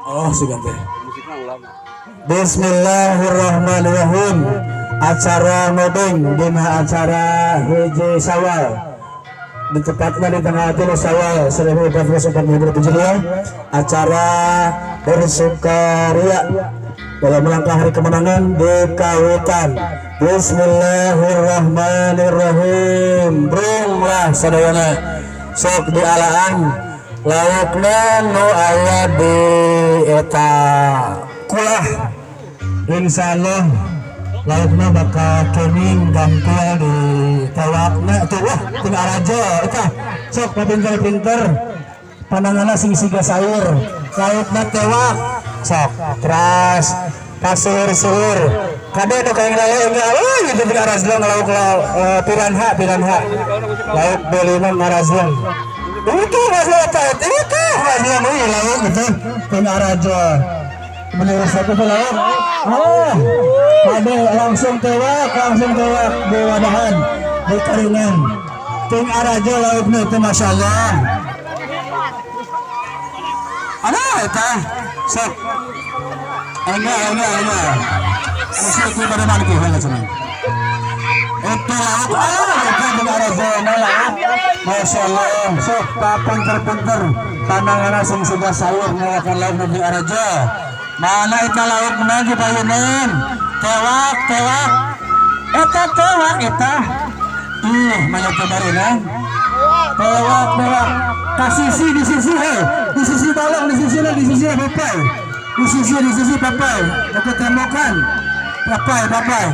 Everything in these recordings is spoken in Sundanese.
Oh, sugan teh. Bismillahirrahmanirrahim. Acara ngobeng dina acara 1 Syawal, ditepatnya di tanggal 3 Syawal 1447 Hijriah, acara bersukaria dalam rangka hari kemenangan di Kawitan. Bismillahirrahmanirrahim. Brung lah sadayana, sok dialaan laukna nu aya di eta kulah. Insyaallah laukna bakal kuning, gampil di tewakna tuh. Wah, tinggal raja eta. Sok pinter-pinter, pandanganna sing siga sayur, laukna tewak. Sok teras pasur-sur kade nu kayak lele enggak. Oh, gitu, tinggal razlong lauk lauk piranha, piranha lauk belina ngarazlong itu, razlong eta itu razlong. Euy, lauk gitu tinggal raja. Menurut saya itu lauk. Oh, kade langsung tewak, langsung tewak di wadahan, di karingan ting arajo laukna itu. Masya Allah. Ada eta sok. Enggak, enggak, enggak. Musik itu pada mana tuh enggak cenah. Itu lauk, ah, itu ting arajo lauk. Masya Allah. Sok pak pinter-pinter, pandangan sing sudah sayur ngawakan lauk ting arajo. Mana eta laukna di payunan? Tewak, tewak. Eta tewak eta. Ih, mana kabarina? Tewak, tewak. Ka sisi, di sisi, hei. Di sisi balong, di sisi, di sisi papai. Di sisi, di sisi papai. Oke, tembokan. Papai, papai.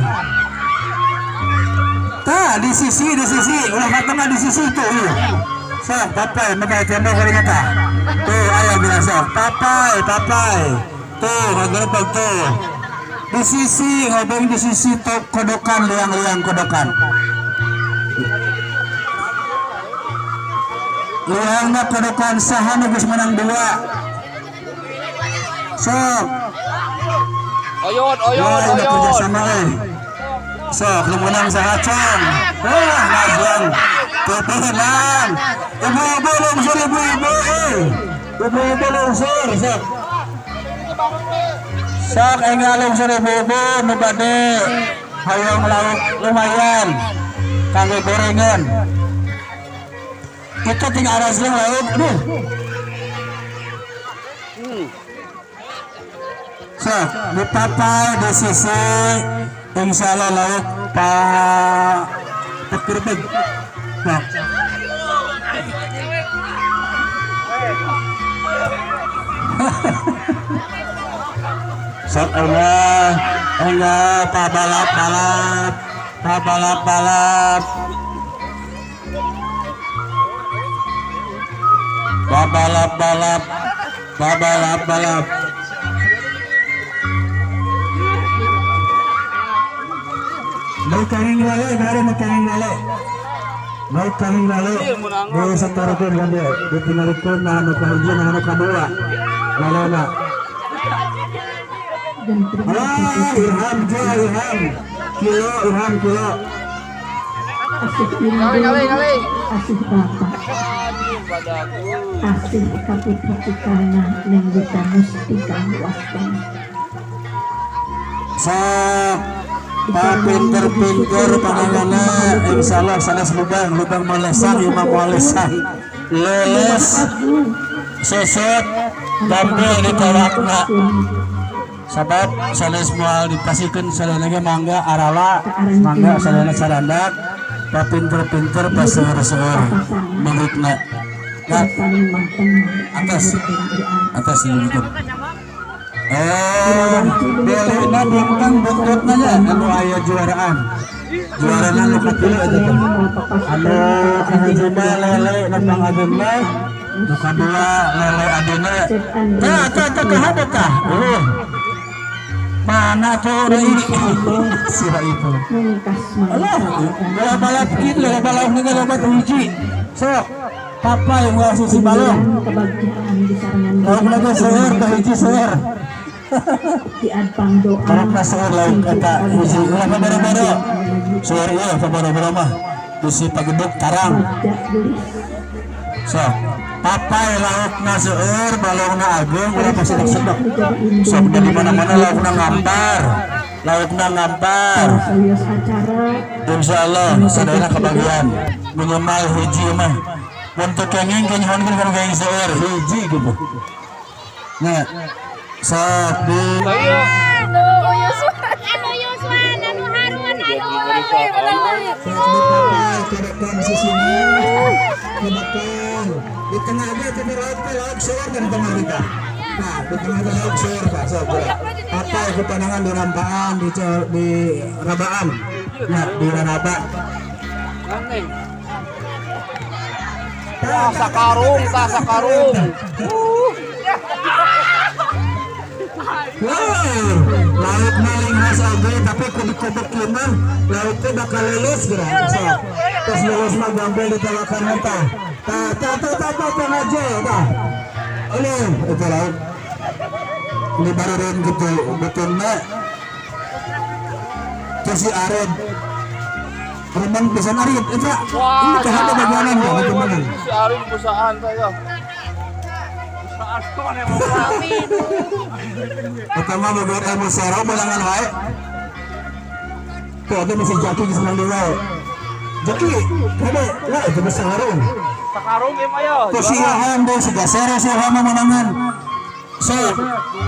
Tah, di sisi, di sisi. Ulah ka tengah, di sisi itu. Ih. Sok, papai, papai tembok kali tah. Tuh, ayo bilang sok. Papai, papai. Tuh, ngagerebeg tuh. Di sisi, ngobeng di sisi top kodokan, liang-liang kodokan. Liangna kodokan, saha nu geus menang dua. Sok. Oyot, oyot, Wah, ini oyot. Kerjasama eh. Sok, nu menang saha, Cong? Wah, ngajeng. Tuh, menang. Ibu-ibu lungsur, ibu-ibu eh. Ibu-ibu lungsur, sok. Sok enggal lungsur ibu-ibu nu bade hayang lauk lumayan kanggo gorengan. Itu tinggal arasling lauk, aduh. Sok, dipapai di sisi, insya Allah lauk Pak Pekirbeg. Sok. Sok enggak, enggak, pak balap balap, pak balap balap, pak balap balap, pak balap balap. Mau kawin lale, gare mau kawin lale. Mau kawin lale. Di setorkeun kan dia, ditinggalikeun nah nu kahiji, nah nu kadua. Lalena. Ah, Ilham jo, Ilham. Kilo, Ilham kilo. Asih Kali, kali, kali. Asih bapak, asih kaputra pikana ning wita mustika wasana. Sok Pak pinter-pinter pandanganna, insyaallah sanes lubang, lubang molesang, imam molesang. Leles sosok gampil ditewakna. Sabab sanes moal dipasikeun sadayana ge, mangga arala, mangga sadayana sarandak. Pak pinter-pinter, paseur-seur milikna. Nah, saling manteng. Atas. Atas ini gitu. Eh, belina bintang buntutna nya anu aya juaraan. Juarana nu katilu eta teh. Anu kahiji mah lele nu pangageungna, nu kadua lele adina. Tah, tah, tah, kahade tah. Mana tuh deui? Sira itu. Mungkas. Alah, bola balap kitu, bola balap ni loba teh hiji. Sok, papai moal sisi balong. Kebagjaan di sarangan. Lauk lagi seueur teh hiji seueur. Di adpang doa. Karepna seueur lauk eta hiji, ulah paboro-boro. Seueur ieu paboro-boro mah. Bisi pageduk tarang. Bagja gelis. Sok. Papai laukna seueur, balongna ageung, ulah pasedek-sedek. Sok di mana-mana laukna ngampar. Laukna ngampar. Insyaallah sadayana kebagian. Minimal hiji mah. Mun teu kenging kenyahonkeun kana kenging seueur hiji gitu. Nah, sok di Anu Yuswan, anu Harun, anu kedekan sisina, kedekan di tengah aja tapi lauk teh lauk seueur kan di tengah kita. Nah, di tengah teh lauk seueur Pak, sok apa kepanangan di rampaan, di rabaan. Nah, di raraba. Wah, sakarung, tah sakarung. Wow, lauk maling khas oge tapi kudu kubek ieu mah lauk teh bakal lulus geura. Sok. Tos lulus mah gampil ditawakan mentah. Tah tah tah tah tah tah aja tah. Aduh, itu lauk. Ini barureun gitu betulna. Terus si Ared. Remang pisan Arid eta. Ini teh ada bagianan kan itu mana? Si Arid pusaan saya. Pertama beberapa ilmu sero belangan wae. Tuh ada masih jaki di senang wae. Jaki, kade, lah itu bisa harun. Sakarung ieu mah yo. Tuh si Ilham deh, si Gasero si Ilham menangan. So,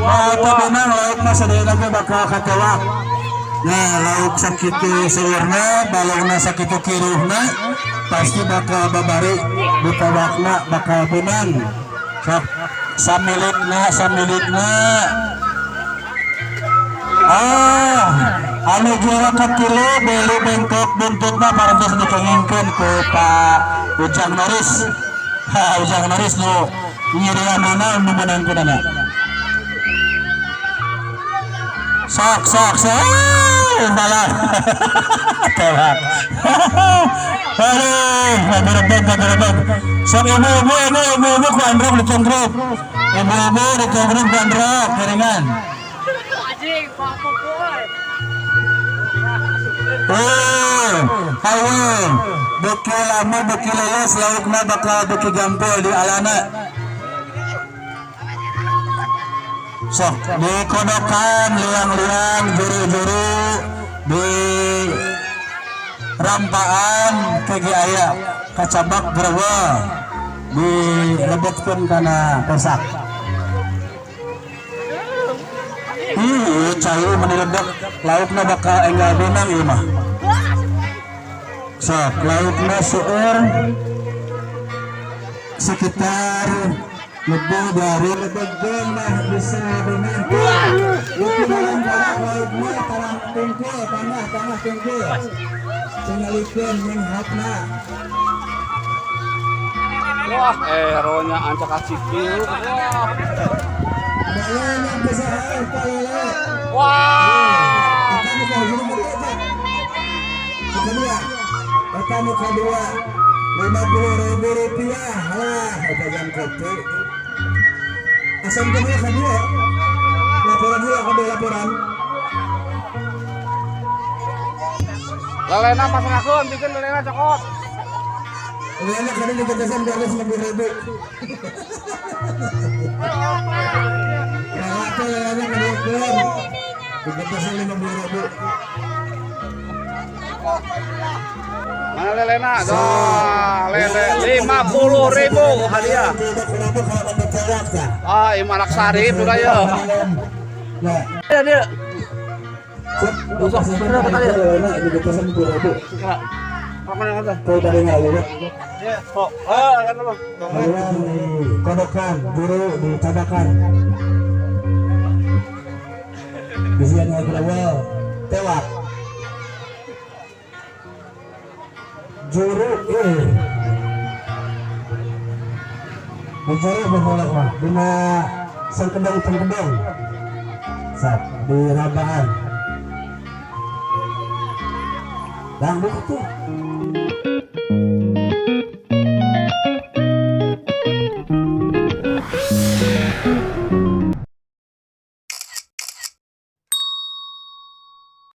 mau benang lauk mah sadayana ge bakal katewak. Nah, lauk sakitu seueurna, balongna sakitu kiruhna, pasti bakal babari ditewakna bakal benang. Sok samilikna samilikna. Ah, anu juara katilu beli bengkok buntutna parantos dikengingkeun ku Pak Ujang Noris. Ha, Ujang Noris nu nyirianana nu meunangkeunana. Sok sok sok balah. Tewak. Aduh, kagerebek kagerebek. Sok ibu-ibu ibu ibu-ibu ku androk ditongkrok. Ibu-ibu ditongkrok ku androk keringan. Oh, hayu, beki lama beki leles laukna bakal beki gampil di alana. Sok dikodokan liang-liang juru-juru di rampaan kege aya kacabak gerwa dilebetkeun kana pesak. Cai meni lebek laukna bakal enggal benang ieu mah. Sok laukna seueur sekitar lebih dari lebih mah bisa benang. Laukna tarang tungkul tanah tanah tungkul. Tingalikeun menghapna. Wah, eronya ancak acikil. Wah. Wah. Eta nu kadua 50.000 rupiah lah eta jam kopi. Asam kedua kadua. Laporan dulu kabeh laporan. Lelena pasangkeun bikin lelena cokot. Lelena kadang dikatakan 250.000. Nah, itu lelena kadang dikatakan 50.000. Mana lelena? Tuh, lele 50.000 hadiah. Ah, ieu anak sarip juga ya. Nah, dia. Usah berapa kali? Lelena dikatakan 50.000. Kau dari ngayu. Ya, kok. Ah, kan apa? Kodokan, guru ditabakan. Bisian ngobrol, tewak. Juru Juru berbolak mah dina sangkedong-sangkedong. Sat di rabaan. Dangdut tuh.